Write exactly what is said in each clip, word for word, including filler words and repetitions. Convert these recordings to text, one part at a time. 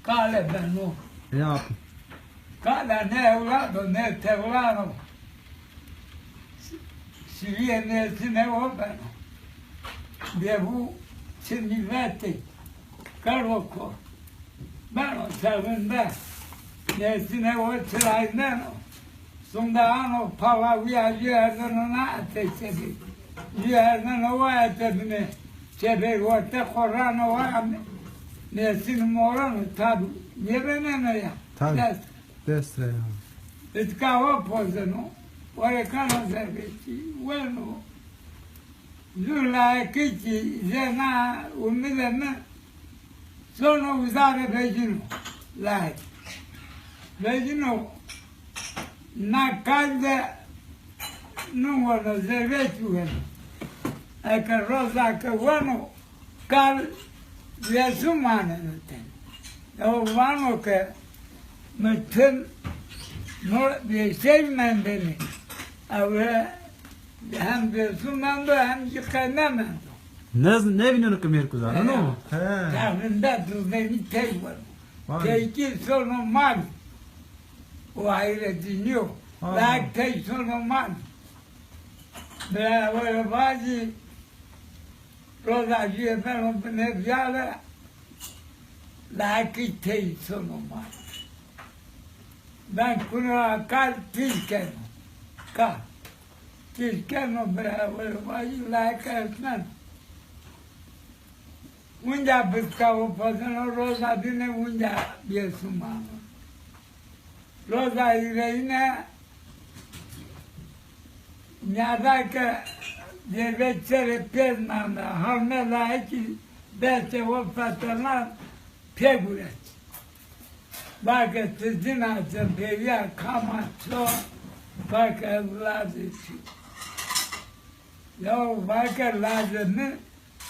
Kale beno. Ya. Kale ne ewlad o, ne tewlan o. Sivîyê nêsîne o beno. Bêvû çi mîletê. Karo ko. Beno serinde. Nêsîne o çirayneno. Sonde ano pala wîya jû erdeno na ete çebê. Jû erdeno wa ete bine. Çebê werte xo rano wa nêsîn moreno tabî. Nêbeneno ya. Tabî. Dest. Dest ra ya. Itka wa pozeno. Ware kano zerbetî. Weno. Jû layekî kî zena umide mi sono uza de vecîno. Layek. Vecîno. Na kal de nû weno, zervetî weno. Eke roza ke weno, kal yesu maneno tene. Ew vano ke mi tim no yeşey mendene. Ew hem yesu mendo hem jî qe nemendo. Ne, nêvîneno ke mêrk uza, no? He. Tehrinde duzdenî tey weno. Vay. Tey kî sono mal. O hayretî nîyo. Ha. Lak tey sono mal. Bira were vacî, roza jûye beno binê vîyale, lakî tey sono mal. Ben kuno ra kal tîj keno. Kal. Tîj keno bira were vacî, lak esneno. Unca biska o pozeno, roza dîne unca biesu mano. Roza hîrêyine nîyada ke zervê çerê pêr name, halme layekî destê o fetelna pê guret. Va ke ti cina ci, bêrîya kama ço? Va ke lazê çi. Yaw va ke lazê mi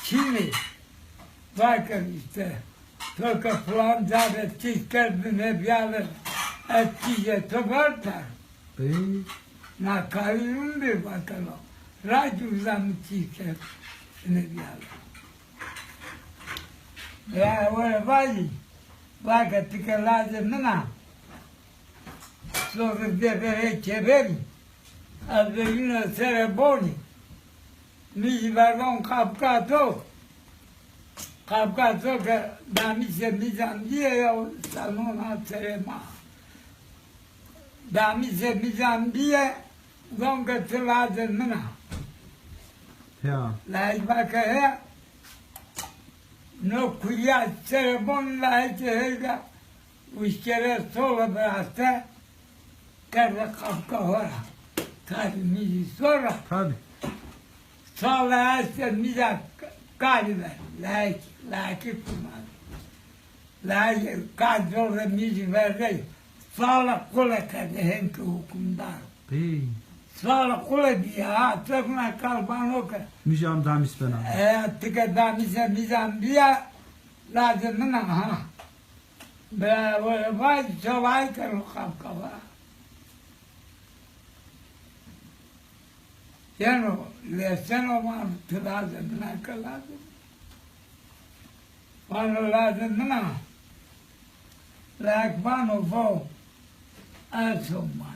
çin ê. Va ke îşte to ke filan ca de tîj kerd binê vîyale, ez tîjê to verta. Pey. Na kayî rûn bê va ke la. Ra ci uza mi tîj kerd binê vîyale. Ya were vacî, va ke ti ke lazê min a. Sodir de verê keberî. Ez vejîno serê bonî. Mi jî verdon qapka to. Qapka to ke damîşê mi zan bîye ya salona serê ma. Damîşê mi zan bîye, don ke ti lazê min a. Ya. Layek va ke he. No kuya serê bon layekê heyga uşkere sole biraste. Kerde qapka ho ra. Tabî mi zî sora. Tabî. Sale este mi ra kalî ver. Layek, layekî kuman. Layek, ka zor de mi zî verde. Sale qule kerde hên ke hukimdar. Pey. Sale qule bîye ha, tekna kal vano ke. Mi zî am damîs bena. E, ti ke damîse mi zan bîya, lazê min a ha. Bira were vay, çolay keno qapka va. Yeno, leseno vano, ti lazê min a ke lazê min. Vano lazê min a. Layek vano vo, ez o ma.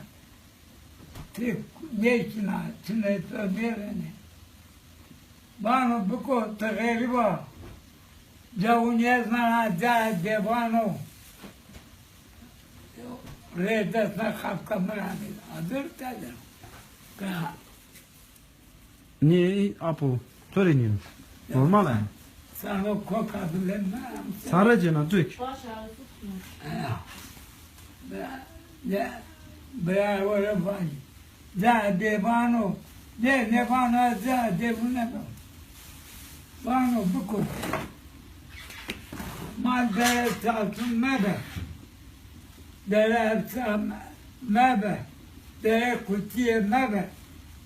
Ti nêşina, çinê to nêrenê. Vano biko ti xerîb a. Cawûn ez nana cayê dêvan o. Rê dest na qapka mi ra nê. Adir tedir. Ka Nê, apo, to rê nîno. Normal a. Sano koka bile mi. Sare cena duk. Baş ağrısı tutmuş. Ya. Bira, ya, bira were vacî. Ca dê vano, dê nêvano, ez ca dê vûne be. Vano biko. Ma dere saltun mebe. Dere efsa mebe. Dere kutîye mebe.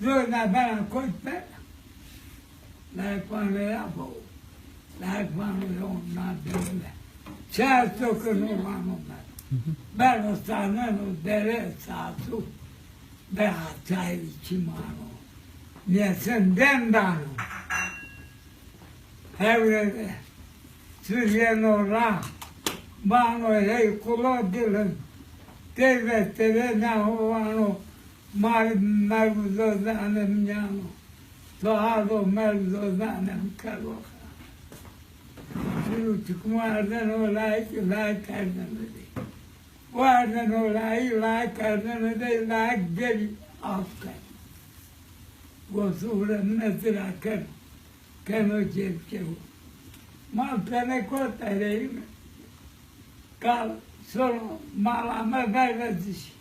Zor na bena kot be. Layek vano ya bo. Layek vano yo na dere. Çi esto ke no vano me. Beno saneno dere sasu. Be atayî çimano. Nêsindên dano. Hewre de. Suriyeno ra. Vano hey qulo dilin, teyve teyve na ho vano, mari merg zozane miyano, to hado merg zozane mi kerdo xa. Çiru çikmo erdeno layik, layik erdeno dey. O erdeno layik, layik erdeno dey, layik geri af kerd. Go sufre mi nesira keno. Keno cêb kewo. Ma tenê kota reyme. Kal sono mala me vervetiş.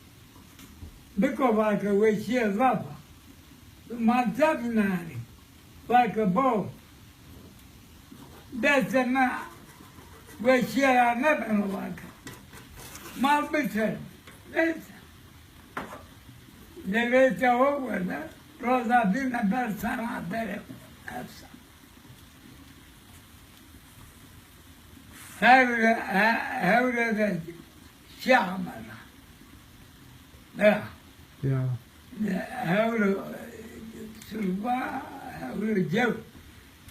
Biko vake weşîye zaf a. Ma tepnarî. Vake bo. Destê mi weşîye ra nêbeno vake. Mal biçer. Neyse. Lewê tewo werde, roza bîne ber sana derê efsa. Hewre, he-, hewre de şî amera. Ya. Ya. Hewre surba, hewre cew.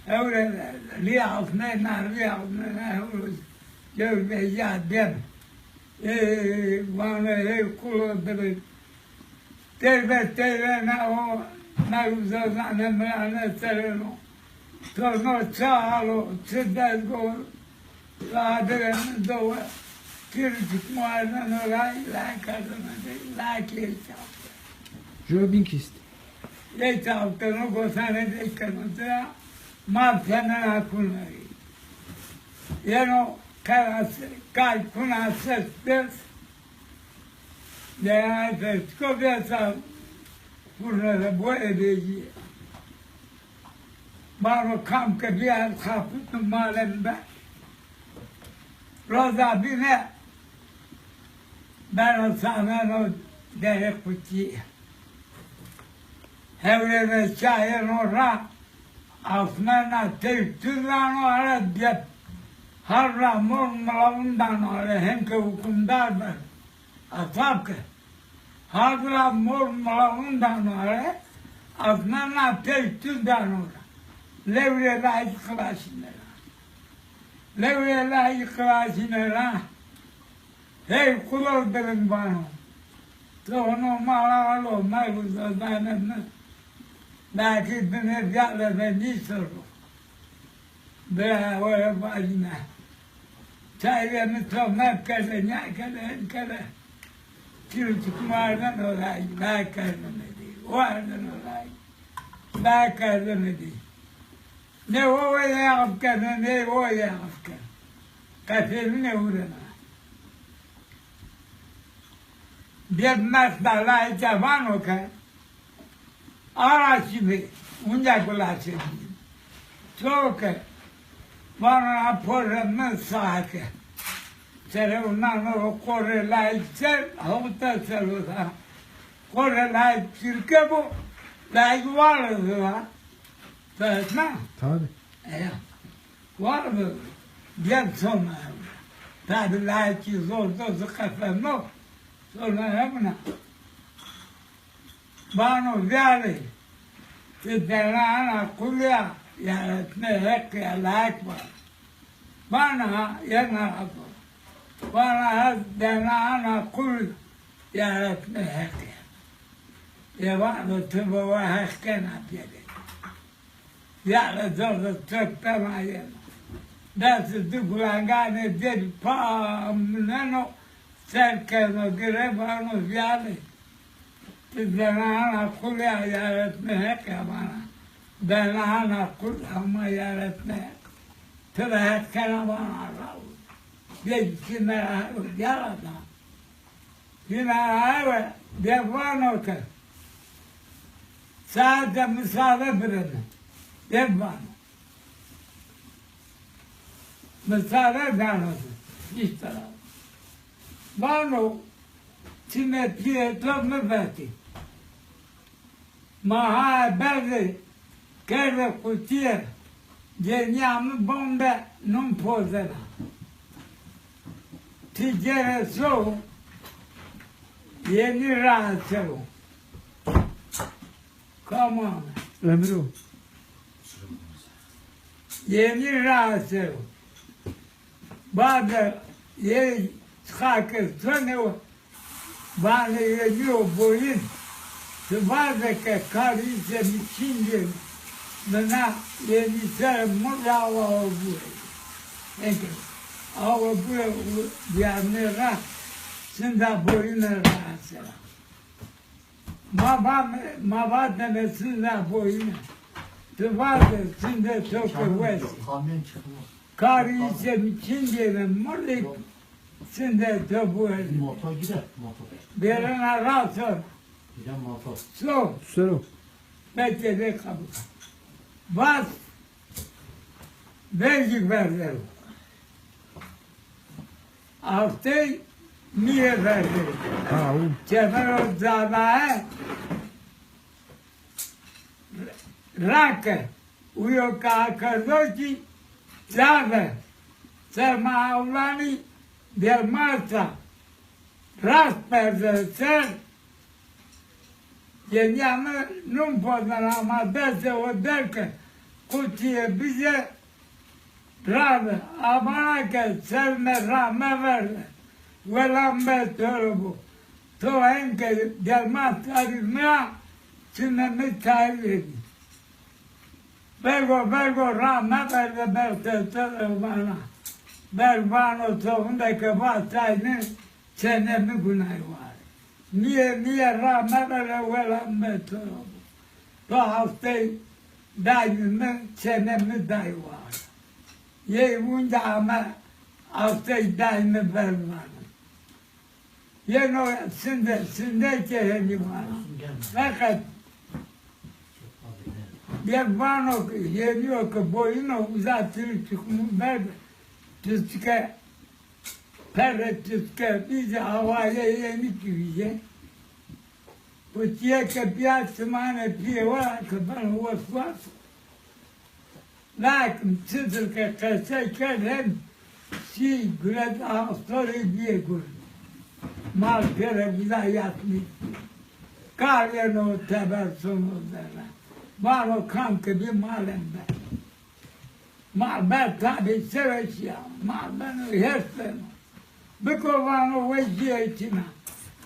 Hewre rî afnena, rî afnena, hewre cew veja dem. Ê, vano ey qulo dilin. Teyve teyve na ho, na zozane mirane sereno. To no çi hal o, çi dezgo, adire mi dowe, çir çik muareno ray, ray kardene dey, ray kê çap. Jo bin kist. Lê çap keno, gosane dey keno tira, ma tenena kunarî. Yeno kal kuna ses des, Dêranê Fetiko vêsa furne de bo ê vejîye. Vano kam ke bîya xapitno male mi be. Roza bîne beno saneno derê qutîye. Hewrêne çayêno ra, afnena tey tu dano are, dep har ra mor milavun dano are, hem ke hukimdar beno. Asab ke. Har ra mor milavun dano are, afnena tey tu dano ra. Lewrê layik xilasîne ra. Lewrê layik xilasîne ra. Hey qulo dilin vano. To no mala alo, merg zozane mi. Belkî bine vîyale de nîsoro. Bira, were vajîne. Çayê mi to mekerde, nêkerde, hên kerde. Çiro çik muardeno ray, ray kerdene dî. O erdeno ray, ray kerdene dî. Ne o yê af keno, ne o yê af keno. Qefêlîne urena. Dêb mest da layike vano ke, ara şîme, unca gulasê bî. Ço ke, vano na porê mi sahte. Sere unano qorê layik ser, hewta ser o da. Qorê layik çirke bo, layik vare zira. Fehmet na? Tabii. Eya. Var mı? Gel sonra. Tabi layikî zor zor zikefeno. Sonra hemna. Vano vîyarê. Ti dena ana qulî ya, yaratme heq ya, layik var. Vana yena ato. Vana ha dena ana qulî, yaratme heq ya. Ê vano ti baba heq kena pêde. Yare zor zor teptena yeno. Destê di gulanganê dêrî pamneno, ser keno gire, vano vîyarê. Ti dena ana qulî ya, yaratme heq ya vana. Dena ana qulî ama yaratme heq. Ti ra heq kena vana raw. Bê çi mera yara da. Hîna awe de vano ke saete misale bireme. De vano. Misale dano de. Îşte. Vano, çimê pîyê to mi vetî. Ma ha berde kerde qutîye, cenîya mi bombe nun pozena. Ti cêre so, yenî ra asewo. Kamame. Emro. Yenî ra asewo. Bade Yê çixa ke sonê o, vanê yenîyo boyîn. Ti vaze ke karî se mi çin dê, mi na yenî ser mi ra awa o bure. Eke awa bure, u dîyarnê ra sinda boyîne ra sera. Ma va, ma vatene sinda boyîne. Ti vaze sinde to ke wes. Karî se mi çin dêne, murdik sinde to buer. Motor gider, motor. Verena ra so. Gider motor. So. Sero. Belki de kabul. Bas. Belki verder. Aftey mîye verder. Ha, u. Çevero zanae. Rake, uyo ke akerdo kî, çave, serma awlanî, dermarsa, rast perde ser, yenîya mi num poden ama destê o derke, qutîye bize, Rabe, avana ke ser me ra meverde, welam be to ro bo. To enke derman tarî mi ra, çime mi tarî bî. Vergo, vergo ra meverde berte to ro vana. Ver vano to hunde ke vatayne, çene mi gunay ware. Mîye, mîye ra meverde, welam be to ro bo. To haftey daymî mi, çene mi day ware. Yê winda ame, aftey daîme ver vano. Yeno sinde, sinde ke henî vano. Feqet yê vano ke, yenîyo ke boyîno uza tiri çiqmû ver, çiçike, pere çiçike, vîze awaye yenî kî vîze. Qutîye ke bîya çimanê pîyê wa ke beno weswas. Lakin çitur ke qesey kerd hem şî guret astorî bîye gur. Mal pêre vida yatmî. Kar yeno teber sono zerre. Vano kam ke bî malen be. Mal ber tabî seveşîya. Mal beno hêrs beno. Biko vano weşîye çin a.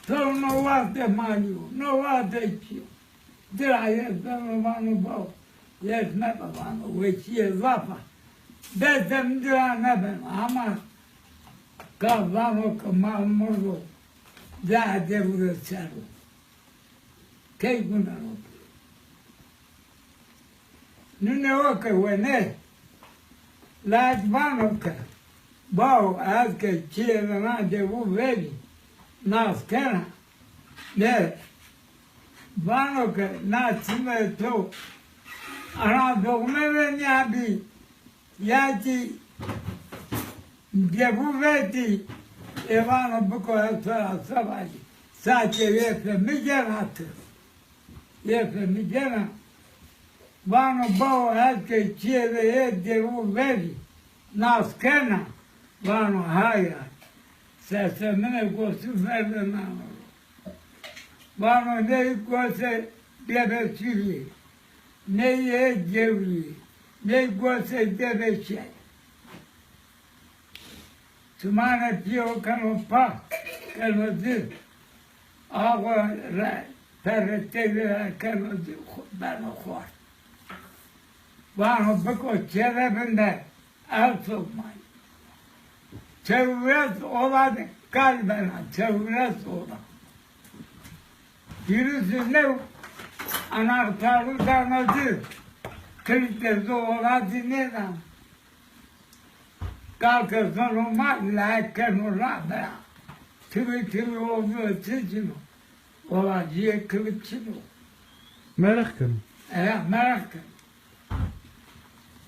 To no wextê malî yo, no wextê çî yo. Dira hêrs beno vano bawo, hêrs mebe vano, weşîye zaf a. Destê mi dira nêbeno ama ka vano ke ma mirdo, ca de vure ser o. Key guneno. Nune o ke wenê, laj vano ke, bawo, ez ke çîyê vana de vu verî, nas kena. Ne, vano ke na çimê to ana doxme ve nîyabî, ya kî devu vetî, ê vano biko ez to ra se vajî. Sa ke yê fe mi gena ti. Yê fe mi gena. Vano bawo ez ke çîyê ve yê devu verî, nas kena. Vano haya. Sese mi ne gosu verde nano ro. Vano ney gosê Debesî yê, ney yê Cewrî, ney gosê Debeşe. Çimanê pîyo keno pa, keno di. Awa re perre teyde ra keno di, xo-, beno xort. Vano biko çêre vinde. Ew tomay. Çewres ola de kal bena, çewres ola. Hîris û new anahtarî dano ci, kilîtê ci ola ci nêdano. Kal ke sono ma, layek keno ra bira. Tibi tibi o bîyo çi çin o. Ola cîyê kilît çin o. Meraq keno. Eya, meraq keno.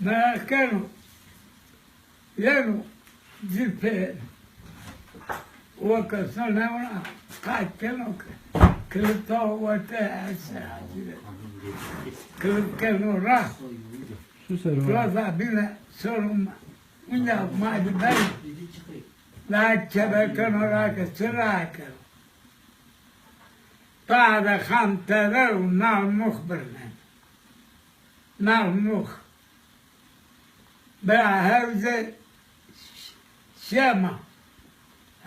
Meraq keno. Yeno ci pê. O ke sono ra qayt keno ke. Kilît to werte ese acile. Kilît keno ra. Su ser o. Roza bîne sono ma. Unya ma di ben. La çebe keno ra ke, çi ra keno. Pade xam tever û nalmux birnen. Nalmux. Bira hewze şema.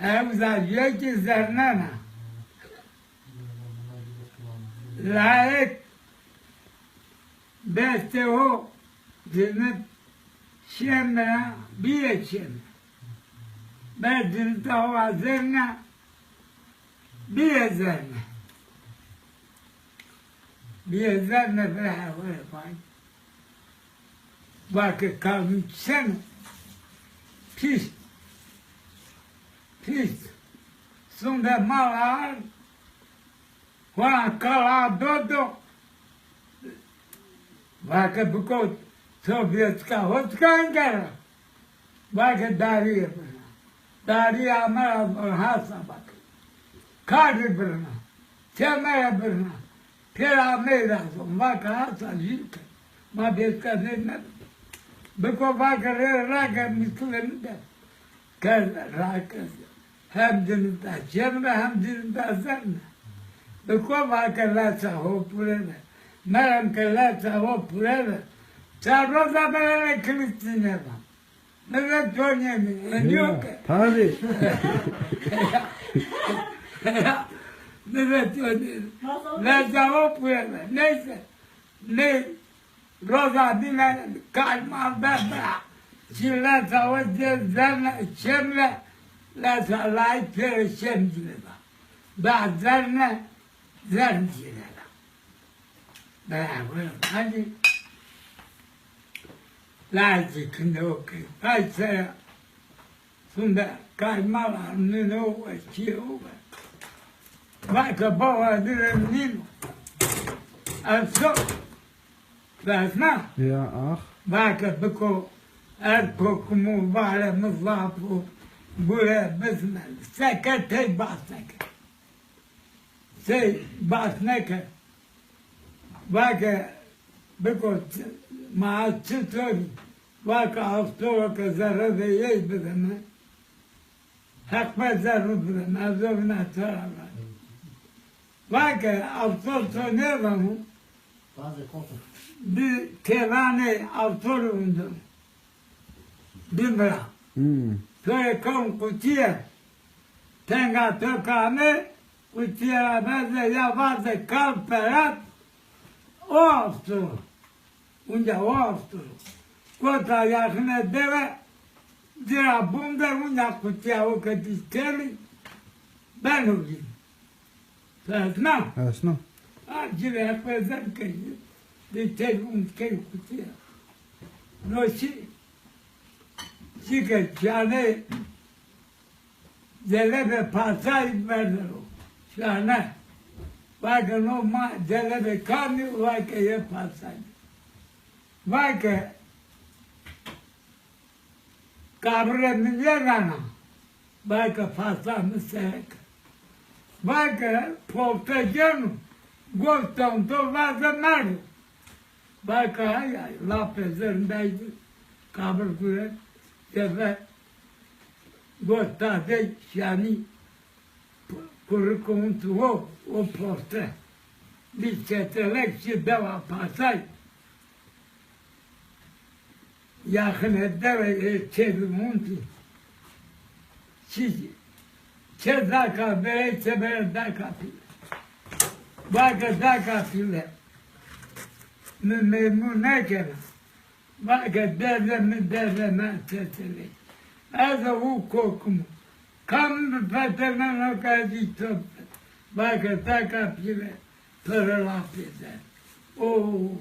Hewza jûye kî zernena. Layek bestê ho cinit şeme, bîye şeme. Be cinita ho zerne, bîye zerne. Bîye zerne, be hewre bay. Va ke kavmî çen o? Pîs. Pîs. Sunde mal ard. Hona kala do do. Va ke biko to bîye tika ho tika engera. Va ke darîye birna. Darîye ame ra hasa va ke. Karî birna. Çeme ra birna. Pêra amey ra zon, va ke hasa jû ke. Ma bêska nê medo. Biko va ke rê ra ke misilê mi de. Ke ra ke hem cinita şeme hem cinita zerne. Biko va ke lesa ho pure be. Merem ke lesa ho pure be. Çar roza bere kilîsîne va. Mi ve tonîyenî, enîyo ke. Tabii. Mi ve tonîyenî. Lesa ho pure be. Neyse. Nê roza dîne kalma be be. Çi lesa ho zerne, şeme, lesa layik pêro şem dîne ba. Ba zerne, zern dîne ba. Bravo, hadi. Lajê kinde o ke. Pay sera sunde kayma var, nino ve çîyo ve. Va ke baba dire nino. Eso. Vesna. Ya ah. Va ke biko er kokumu vare mizlapu gure bizme. Seke tey ba seke. Sey bas neke. Va ke biko, ma çitor î? Va ke aftoro ke zerre de yey bideme. Heq be zerrî bideme. Ez o vîna to ra va. Va ke aftor to nêzano. Bi têvanê aftorî vindo. Bimira. Hmm. To rê kewm qutîye. Tenga to ke ame, qutîye ra meze ya vaze kal perat, o afto. Unca o afto. Kota yaxine dewe, ci ra bum de unca qutîya o ke dî kelî, beno vîn. Esna? Esna. Ha, ci ve heq ve zerr key. Di tel un key qutîya. No şî, şî ke şane celebê pasay verdero. Şane. Va ke no ma celebê kamî, va ke yê pasay. Va ke Kabrê mi nêvana. Va ke pasa mi sereke. Va ke pofte ceno, gof dano to vaze mero. Va ke hay hay, lapê zerr ney di kabir gure, cefe gof da dey şanî, kurrike untî ho, o pofte. Bî çetelek şî dewa pasay. Yaxine dewe ê çêbi muntî. Çi, çê daka bere, çê bere daka pîle. Va ke daka pîle. Mi memnun nêkena. Va ke derde mi derde na çetelek. Ez u kokim. Kam mi fetelneno ke ez î to. Va ke daka pîle. Pere lapê de. O,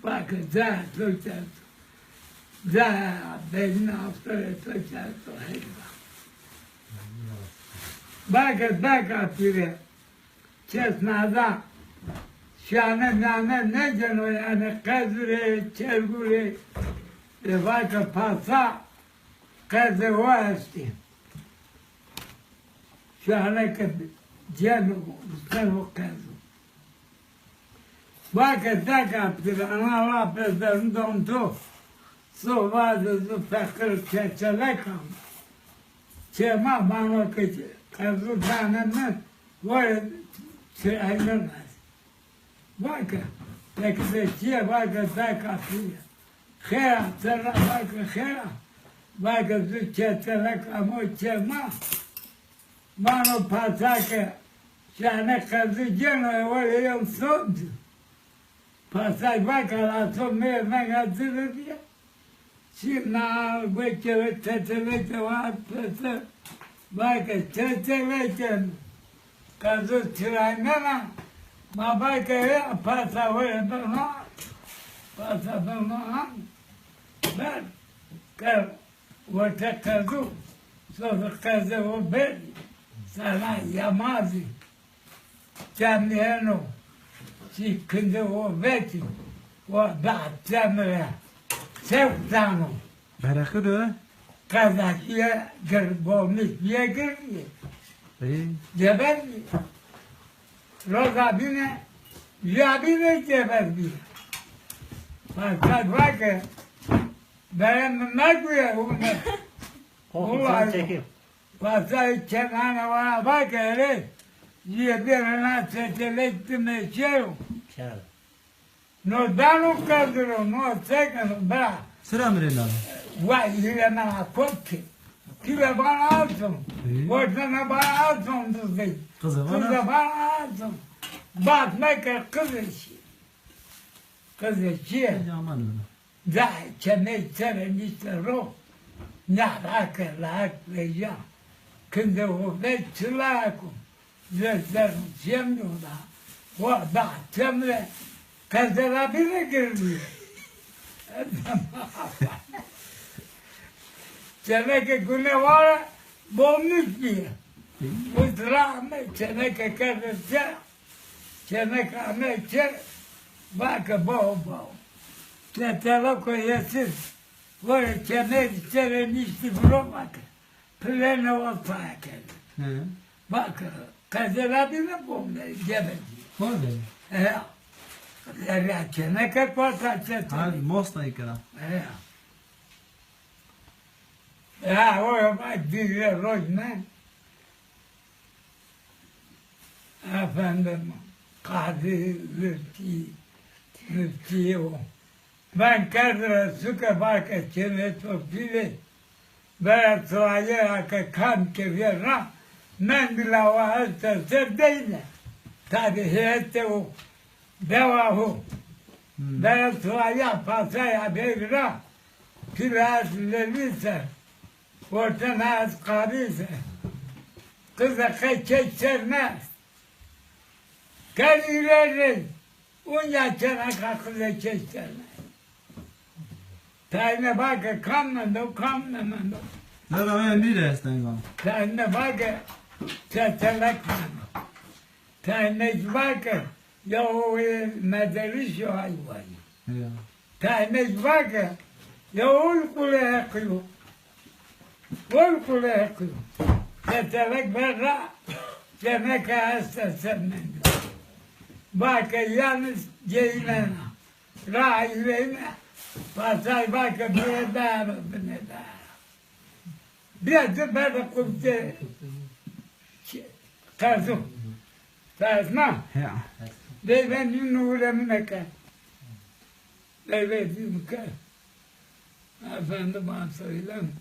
va ke ca to kerdo. Ca benî aftorê to kerdo heyva. Va ke daka pîre. Çesna da. Şane nane nêceno yanî qezû rê, çergû rê. E, va ke pasa qezê ho estî. Şane ke ceno, seno qezû. Va ke deka pîre, ana lapê zerrî don to, so vaze zu feqîr çeçelek ame. Çê ma vano ke qezû dane mi, gore çê eyne vaz. Va ke, peki be çi yê? Va ke deka pîre. Xêr a, serra? Va ke xêr a. Va ke zu çeçelek amo çê ma. Vano pasa ke şane qezî cêno, ewelê yew sond. Pasay va ke la to mêr venga ci de bîya. Şî na weke ve teteleke wa pese. Va ke teteleke. Qezî çiraynena. Ma va ke ya pasa were beno. Pasa beno. Ver. Ke werte qezî. Sofi qezî o ver. Sana yamazî. Çemî eno, şî kinde o vekî, o da çemî re sewq dano. Bereqi de? Qezakîye gir, bolmîş bîye gir. Ey. Cebel bî. Roza bîne, ya bîne cebel bî. Fakat vake, bere mi meguye, o me. Korkudan çekip. Pasay kenana wa va ke erê, jîye bêrena tetelek dime çeyo. Çer. No dano qeziro, no sekeno, bira. Sira mi rê nano? Wa îre mena kot ki. Kîre bana alson. Ey. Gordana bana alson dizey. Qize bana? Qize bana alson. Bat meke qize şî. Qize şîye. Ey, aman öyle. Da çemey sere nîşte ro, na ra ke laek veja, kinde o ve çi laek o, ze zerrî cem yo da, wa da çem re qezela bî re girdiye. Çemeke gune ware, bolmîş bîye. Û zira ame çemeke kerde se, Çêneke ame çê, va ke bao, bao. Teteleko yesir. Gore çêneke çê rê nîştî viro va ke. Pilêne o saya kerdî. He. Va ke, qezela bîne bombe, gebedî. Bombe? He. Zerrîya çêneke kota çete. Ha, mosta ikra. He. Ya, o va dîre roj ne. Efendim, qadî, muftî, muftî o. Ben kerd re suke va ke çênê to pîlê, vera sirayê ra ke kam ke vîye ra, mendîla wa este ser deyne. Tabî heyete o dewa ho. Hmm. Vera siraya pasaya bêrî ra, pîle est lelî ser. Ortena ez qarî se. Qize qey çeç ser nest. Kel îre rey. Unya çeneka qize çeç ser nest. Tayne va ke kam mendo, kam nêmendo. Zerre aya mîre esten gan. Tayne va ke tetelek mendo. Tayne va ke ya o mederîş yo ay vay. Ya. Tayne va ke, ya ol kule heqî yo. Ol kule heqî yo. Tetelek ver ra, çêneke este ser mendo. Va ke yanî ceynena. Ra îreyne, pasay va ke bire daro, bine daro. Bîya ci berde qubçe qezu. Tazma. Ya. Beyve nî nûre mine ke. Beyve dî mi ke. Efendim, ben söylem.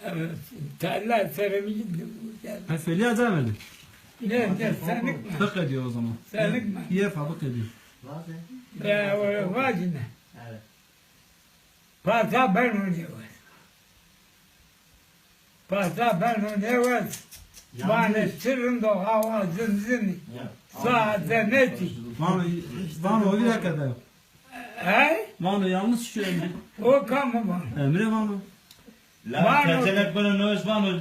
Evet. Tella seremî. Ha, Feliha devam edin. Ne, ne, senlik mi? Biqedîyo o zaman. Senlik mi? Yefa biqedîyo. Ya, o vacine. Evet. Pata beno nêwes. Pata beno nêwes. Yanlış. Vanê çi rind o, hawa zimzimî. Ya. Saete netî. Vano, vano o vîra kede. He? Vano yanlış şu emri. O kam o vano? Emre vano. La tetelek beno nêwes vano.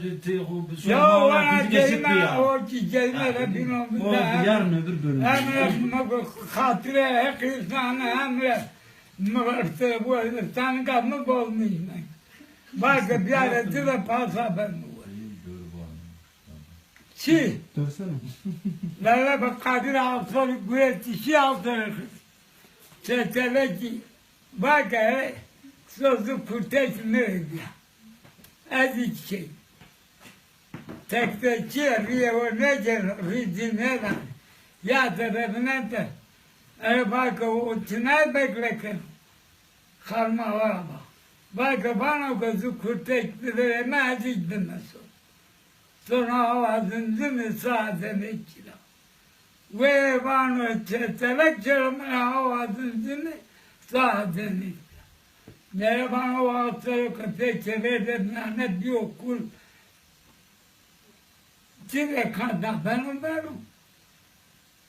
Ya vana ceyme, o ki ceyme re bîno. O yarın öbür bölüm. Emre mi xatire heq însane emre. Mi rifte bu, tanika mi bol nîme. Bake biyare ci de pasa ben mi we. Çi? Dönsene. Lale be Kadir Altor guretişi Altor. Tetelekî bake sözü kurteş mi ya. Ez hiç şey. Tekte çi rîye o nêceno, rî ci nêdanê. Ya de bebinente. E, va ke o çinay bekle keno. Xarma wa va. Va ke vano ke zu kurtek biverê mi, ez hiç bimeso. Sona awa Zimzimî, sa Demekî ra. Wê vano Çetelek, çero mi ra awa Zimzimî, sa Demekî ra. Nere vano, o aftoyo ke pê çêver de miyane bîyo kul. Çi de ka da beno beno.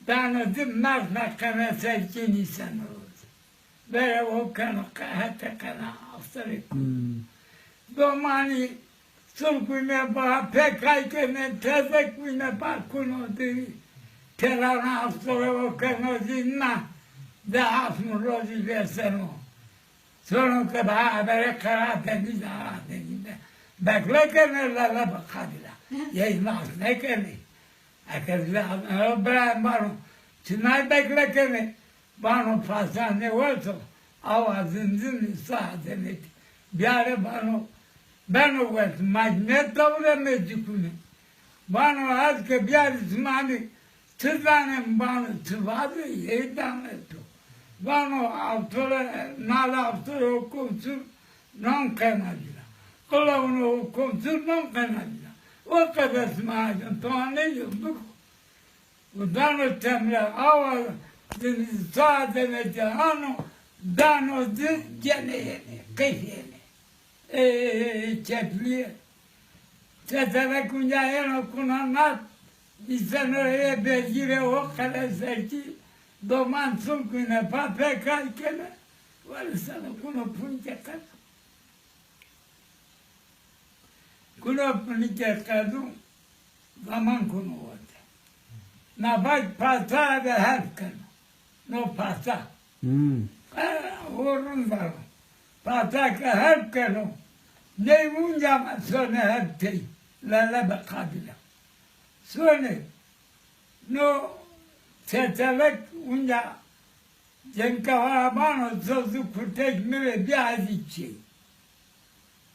Dano di merna qene serkî nîseno. Vere o keno qe-, hetê qena asirê ku. Hmm. Domanî sul kuyne ba, pekay kene, teze kuyne ba kuno di. Terana asore o keno zî na. De asmu rozî veseno. Sono ke ba habere qera denîz, ara denîz de. Bekle kene lele bi qadîla. Yey nas nekenê. Eke la, bira vano, çinay bekle kenê? Vano, pasa nêweto, awa Zimzimî, sa Demekî. Biyare vano, beno wes, ma ne tewre mecikune. Vano, ez ke biyarî zimanî, ti zanê, vano, ti vaze, yey dame to. Vano, avtore, nala avtore o komsur non qena vîra. Qilawno o komsur non qena vîra. O qede sima ajan, to anê yo, biko. Û dano temre, awa di sa Demekî ano, dano di, gene yenê, qey yenê. Ê, çetlîye. Çetelek unca yeno kuna nat, îseno ê bergî rê o qele serkî, doman sul kuyne, pa pekay kene, weliseno kuno punke qedû. Kuno punke qedû, zaman kuno werte. Na vay pasa de herf keno. No pasa. Hmm. E, o rind vano. Pasa ke herf keno. Ney unca ma sone herf tey. Lele be qadîla. Sone. No Çetelek unca cenka vano, zozu kurtek mi rê bî, ez zî çî.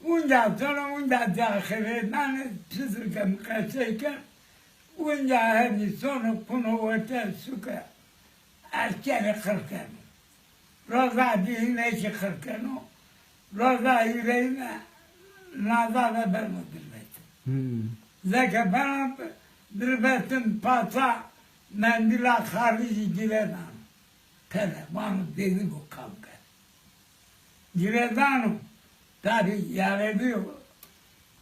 Unca sono, unca de axirê nane, pizir ke miqesey ke, unca henî sono kuno werte suke, eskerî qir keno. Roza dîyine kî qir keno. Roza hîrêyine naza de beno dirvetin. Hmm. Zeke beno dirvetin, pasa mendîla xaricî gire dano. Tede vano dênigo kam ke. Gire dano, tabî yaredîyo.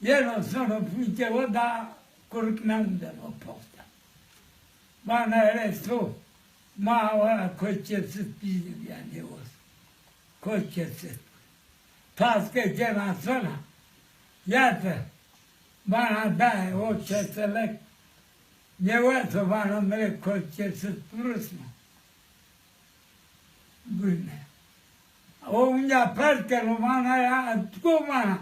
Yeno sono punke o da, kurik newindeno poxta. Vana erê so, ma awa koçê sit bîzî, yanî o koçê sit. Pas ke gena sona, ya de, vana dayê, o Çetelek nêweto, vano mi rê koçê sit birusno. Gurme. O unca pers keno, vana ya, tiko vana.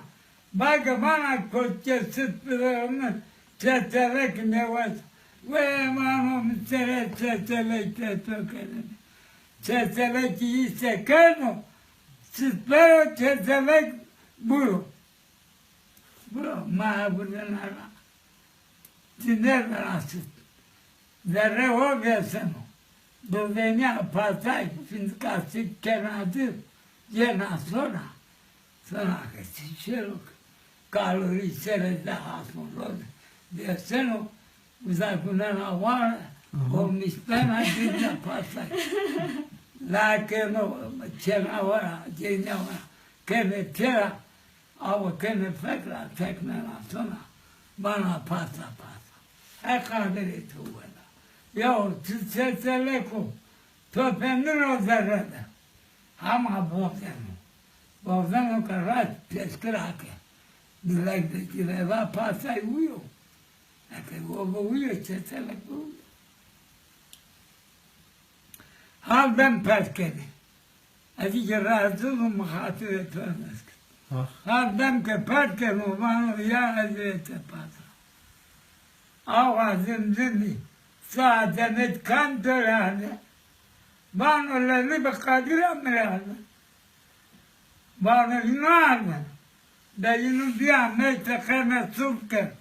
Bake vana koçke sit biderime, Çetelek nêweto. Wê vano mi serê Çetelek teto keneme. Çetelek îse keno, sit bero, Çetelek buro. Buro, ma gurena ra. Ti nêvirasit. Zerre ho vêseno. Dovenîya pasay fîndika sit kena di, yena sona. Sona ke ti şêro ke. Kalorî serê de hason ro de vêseno. Uza gunena ware, o mîstena gêrda pasay. La keno, kena wara, gêrda wara. Kenê têra, awe kenê fek ra, fek nena sona, vana pasa pasa. Heqa verê to wela. Yaw, ti Çetelek o, to penî ro zerre de. Hama bozeno. Bozeno ke rast pêşkira ke. Dilek de gireva pasay uyo. Eke o bi uyo, Çetelek bi uyo. Hal ben pers kenê. Ez kî rahatsız û mixatibê to nêkerd. Ah. Hal ben ke pers keno, vano ya ez rê te pasa. Awa Zimzimî, sa Demet kam to rê hane? Vano Lelî bi Qadîra mi rê hane. Vano înan de yînu bîya meyte qene sulh ke.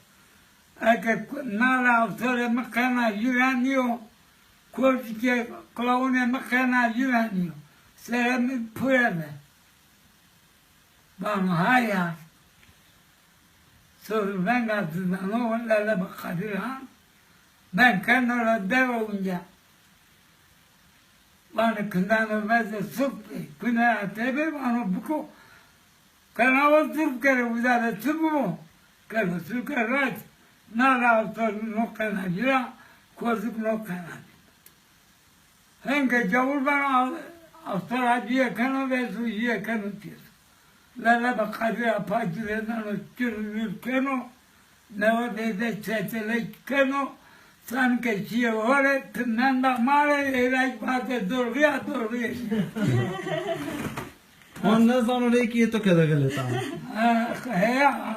Eke ku-, nala avtorê mi qena jû ra nîyo, kozî ke klawunê mi qena jû ra nîyo. Serê mi pure be. Vano haya. Sor venga zindano, Lele bi Qedîr Han. Ben keno ra dewe unca. Vano kindano veze suk bê, kune ra tebê, vano biko. Kena o suk kere, uza de çi bibo? Keno suk kere rac. Na ra to no qena vîra, kozik no qena vîra. Henge cawur ben astora jüye keno ve su jüye keno tiyo. Lele be Qedîr ra pa girêdano, çir vir keno, newe de de çeçelek keno, sanke çiye hore, ti menda ma rê, êrek vate dorğîya, dorğîye. Wan nezano rê ki yê to kede xelet a. Ha, heya.